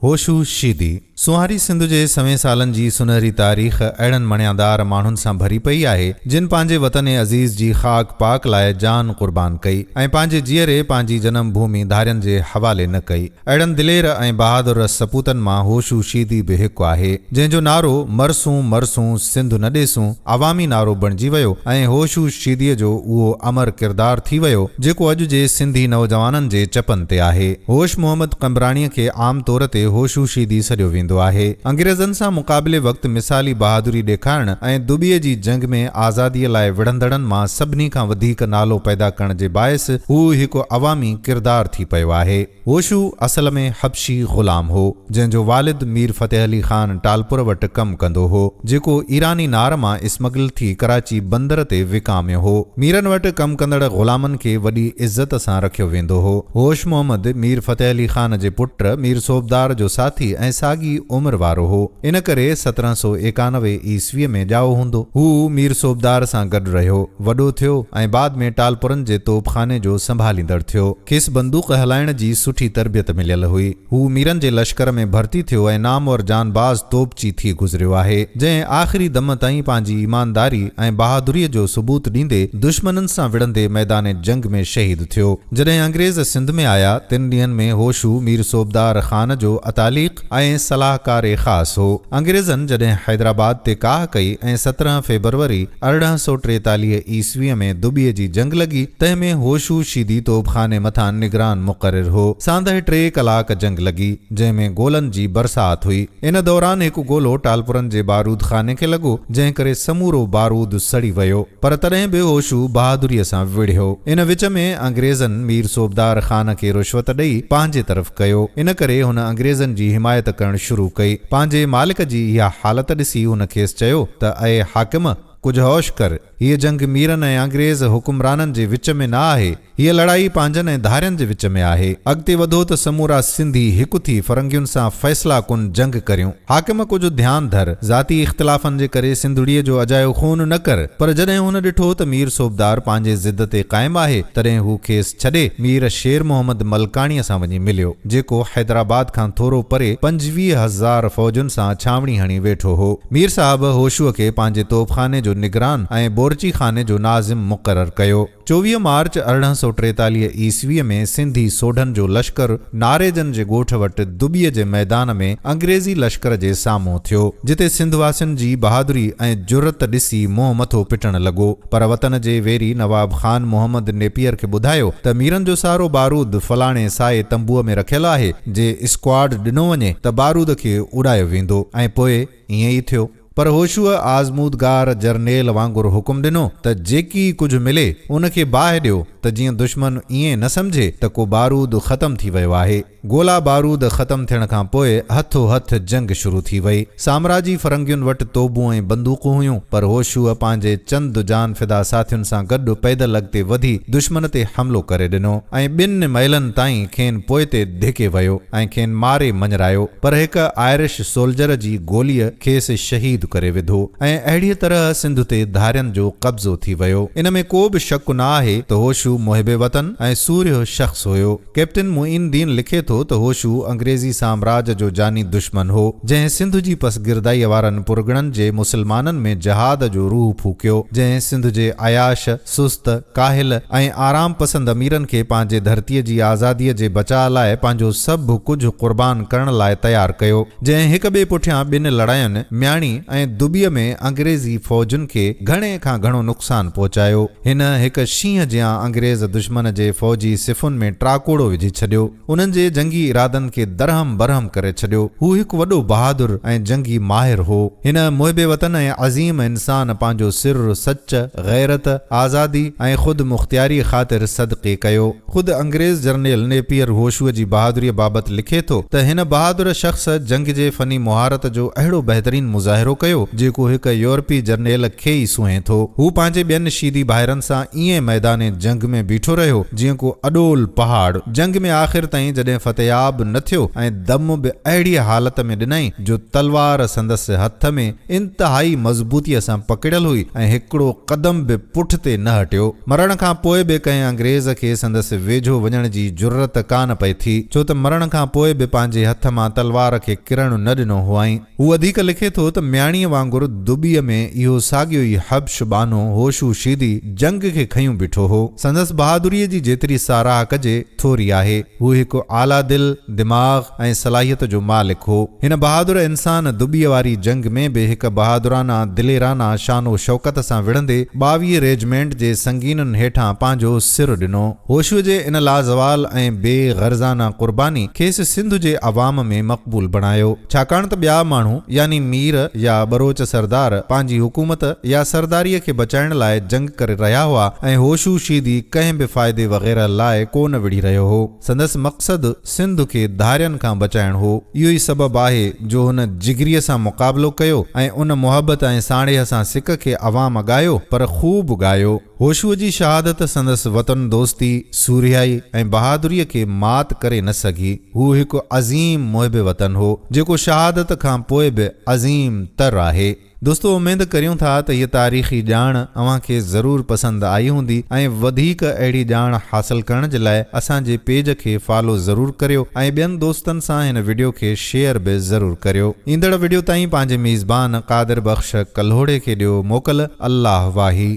هوشو شيدي، سونهاري سنڌ جي سوين سالن جي سونهري تاريخ اهڙن مڻيادار ماڻهن سان ڀري پئي آهي، جن پنهنجي وطن عزيز جي خاڪ پاڪ لاء جان قربان ڪئي ۽ پنهنجي جيئري پنهنجي جنم ڀومي ڌارين جي حوالي نه ڪئي. اهڙن دلير ۽ بهادر سپوتن مان هوشو شيدي به هڪ آهي، جنهن جو نعرو مرسون مرسون سنڌ نه ڏيسون عوامي نعرو بڻجي ويو ۽ هوشو شيديء جو اهو امر ڪردار ٿي ويو، جيڪو اڄ جي سنڌي نوجوانن جي چپن تي آهي. هوش محمد قمبراڻيء کي عام طور تي هوشو شيدي سڏيو ويندو آهي. انگريزن سان مقابلي وقت مثالي بهادري ڏيکارڻ ۽ دٻيء جي جنگ ۾ آزاديء لاء وڙهندڙن مان سڀني کان وڌيڪ نالو پيدا ڪرڻ جي باعث هو هڪ عوامي ڪردار ٿي پيو آهي. هوشو اصل ۾ حبشي غلام هو، جنهن جو والد مير فتح علي خان ٽالپر وٽ ڪم ڪندو هو، جيڪو ايراني نار مان اسمگل ٿي ڪراچي بندر تي وڪاميو هو. ميرن وٽ ڪم ڪندڙ غلامن کي وڏي عزت سان رکيو ويندو هو. هوش محمد مير فتح علي خان جي پٽ مير صوبدار جو ساٿي ۽ ساڳي عمر وارو هو، ان ڪري 1791 عيسويء ۾ ڄائو هوندو. هو مير صوبدار سان گڏ رهيو، وڏو ٿيو ۽ بعد ۾ ٽالپرن جي توبخاني جو سنڀاليندڙ ٿيو. کيس بندوق هلائڻ جي سٺي تربيت مليل هئي. هو ميرن جي لشڪر ۾ ڀرتي ٿيو ۽ نامور جانباز توبچي ٿي گذريو آهي، جنهن آخري دم تائين پنهنجي ايمانداري ۽ بهادريء جو ثبوت ڏيندي دشمنن سان وڙهندي ميدان جنگ ۾ شهيد ٿيو. جڏهن انگريز سنڌ ۾ آيا، تن ڏينهن ۾ هوشو مير صوبدار خان جو اتاليق ۽ صلاحڪار خاص هو. انگريزن جڏهن حيدرآباد تي ڪاهه ڪئي ۽ 17 فيبروري 1843 عيسويء ۾ دٻيء جي جنگ لڳي، تنهن ۾ هوشو شيدي توبخاني مٿان نگران مقرر هو. ساندهه ٽي ڪلاڪ جنگ لڳي، جنهن ۾ گولن جي برسات هئي. ان دوران هڪ گولو ٽالپرن جي بارود خاني کي لڳو، جنهن ڪري سمورو بارود سڙي ويو، پر تڏهن به هوشو بهادريء سان وڙهيو. ان وچ ۾ انگريزن مير صوبدار خان کي رشوت ڏئي پنهنجي طرف ڪيو، ان ڪري هن انگريزن جي حمايت ڪرڻ شروع ڪئي. پنهنجي مالڪ جي اها حالت ڏسي هن کيس چيو ته اي حاڪم! ڪجهه هوش ڪر، هيء جنگ ميرن ۽ انگريز حڪمرانن جي وچ ۾ نه آهي، هيء لڙائي پنهنجن ۽ ڌارين جي وچ ۾ آهي. اڳتي وڌو ته سمورا سنڌي هڪ ٿي فرنگين سان فيصلا ڪن جنگ ڪريون. حاڪم ڪجهه ڌيان ڌر، ذاتي اختلافن جي ڪري سنڌڙيء جو اجايو خون نه ڪر. پر جڏهن هن ڏٺو ته مير صوبدار پنهنجي ضد تي قائم آهي، تڏهن هو کيس ڇڏي مير شير محمد ملڪاڻيء سان وڃي مليو، جيڪو حيدرآباد کان ٿورو پري 25,000 فوجن سان ڇانوڻي هڻي ويٺو هو. مير صاحب هوشوء کي پنهنجي توبخاني جو نگران ۽ بورچي خاني جو ناظم مقرر ڪيو. 24 مارچ 1843 عيسويء ۾ سنڌي سوڍن جو لشڪر ناريجن جي ڳوٺ وٽ دٻيء جي ميدان ۾ انگريزي لشڪر جي سامهون ٿيو، جتي سنڌ واسين جي بهادري ۽ جرئت ڏسي منهن مٿو پٽڻ لڳو. پر وطن جي ويري نواب خان محمد نيپيئر کي ٻڌايو ته ميرن جو سارو بارود فلاڻي سائي تنبوء ۾ رکيل آهي، جي اسڪواڊ ڏنو وڃي ته بارود کي اڏايو ويندو ۽ پوء ائين ئي ٿيو. پر هوشوء آزمودگار جرنيل وانگر حڪم ڏنو ته جيڪي ڪجهه ملي ان کي باهه ڏيو ته جيئن دشمن ائين نه سمجهي ته ڪو بارود ختم ٿي ويو آهي. گولا بارود ختم ٿيڻ کان پوء هٿو هٿ جنگ شروع ٿي وئي. سامراجي فرنگين وٽ توبون ۽ بندوقون هيون، پر هوشوء پنهنجي چند جان فدا ساٿين سان گڏ پيدل اڳتي وڌي دشمن تي حملو ڪري ڏنو ۽ ٻن ميلن تائين کين پوئتي ڌڪي ويو ۽ کين ماري مڃرايو، پر هڪ آئرش سولجر جي گوليء کيس شهيد ڪري وڌو ۽ اهڙيء طرح سنڌ تي ڌارين جو قبضو ٿي ويو. ان ۾ ڪو به شڪ نه آهي ته هوشو محب وطن ۽ سورهيه شخص هيو. ڪئپٽن معين الدين لکي ٿو ته هوشو انگريزي سامراج جو جاني دشمن هو، جنهن سنڌ جي پسگردائيء وارن پرڳڻن جي مسلمانن ۾ جهاد جو روح ڦوڪيو، جنهن سنڌ جي عياش، سست، ڪاهل ۽ آرام پسند اميرن کي پنهنجي ڌرتيء جي آزاديء جي بچاء لاء پنهنجو سڀ ڪجهه قربان ڪرڻ لاء تيار ڪيو، جنهن هڪ ٻئي پٺيان ٻن لڙاين، مياڻي ۽ دٻيء ۾ انگريزي فوجن کي گهڻي کان گهڻو نقصان پهچايو. هن هڪ شينهن جيان انگريز دشمن جي فوجي صفن ۾ ٽاڪوڙو وجهي ڇڏيو. انهن جي جنگي ارادن کي درهم برهم ڪري ڇڏيو. هو هڪ وڏو بهادر ۽ جنگي ماهر هو. هن محب وطن ۽ عظيم انسان پنهنجو سر سچ، غيرت، آزادي ۽ خود مختياريء خاطر صدقي ڪيو. خود انگريز جرنيل نيپيئر هوشوء جي بهادريء بابت لکي ٿو ته هن بهادر شخص جنگ جي فني مهارت جو اهڙو بهترين مظاهرو ڪيو، ڪيو، جيڪو هڪ يورپي جرنيل کي ئي سونهين ٿو. هو پنهنجي ٻين شيدي ڀائرن سان ائين ميدان جنگ ۾ بيٺو رهيو، جيئن ڪو اڏول پهاڙ. جنگ ۾ آخر تائين جڏهن فتحياب نه ٿيو ۽ دم به اهڙيء حالت ۾ ڏنائين، جو تلوار سندس هٿ ۾ انتهائي مضبوطيء سان پڪڙيل هئي ۽ هڪڙو قدم به پٺتي نه هٽيو. مرڻ کان پوء به ڪنهن انگريز کي سندس ويجهو وڃڻ جي جرئت ڪانه پئي ٿي، ڇو ته مرڻ کان پوء به پنهنجي هٿ مان تلوار کي ڪرڻ نه ڏنو هئائين. هو وڌيڪ لکي ٿو ته مياڻيء وانگر دٻيء ۾ اهو ساڳيو ئي حبش ٻانهو هوشو شيدي جنگ کي کنيون بيٺو هو. سندس بهادريء جي جيتري ساراهه ڪجي، ٿوري آهي. هو هڪ اعليٰ دل، دماغ ۽ صلاحيت جو مالڪ هو. هن بهادر انسان دٻيء واري جنگ ۾ به هڪ بهادرانه، دليرانه شان و شوڪت سان وڙهندي 22 ريجمينٽ جي سنگينن هيٺان پنهنجو سر ڏنو. هوشوء جي ان لازوال ۽ بي غرضانه قرباني کيس سنڌ جي عوام ۾ مقبول بڻايو. ڇاڪاڻ ته ٻيا ماڻهو يعني مير يا ٻروچ سردار پنهنجي حڪومت يا سرداريء کي بچائڻ لاء جنگ ڪري رهيا هئا ۽ هوشو شيدي ڪنهن به فائدي وغيره لاء ڪو نه وڙهي رهيو هو. سندس مقصد سنڌ کي ڌارين کان بچائڻ هو. اهو ئي سبب آهي جو هن جگريء سان مقابلو ڪيو ۽ ان محبت ۽ ساڻيهه سان سڪ کي عوام ڳايو پر خوب ڳايو. هوشوء جي شهادت سندس وطن دوستي، سورهيائي ۽ بهادريء کي مات ڪري نه سگهي. هو هڪ عظيم محب وطن هو، جيڪو شهادت کان پوء به عظيم تر آهي. دوستو اميد ڪريون ٿا ته هيء تاريخي ڄاڻ اوهان کي ضرور پسند آئي هوندي ۽ وڌيڪ اهڙي ڄاڻ حاصل ڪرڻ جي لاء اسان جي پيج کي فالو ضرور ڪريو ۽ ٻين دوستن سان هن وڊيو کي شيئر به ضرور ڪريو. ايندڙ وڊيو تائين پنهنجي ميزبان قادر بخش ڪلهوڙي کي ڏيو موڪل الله واهي.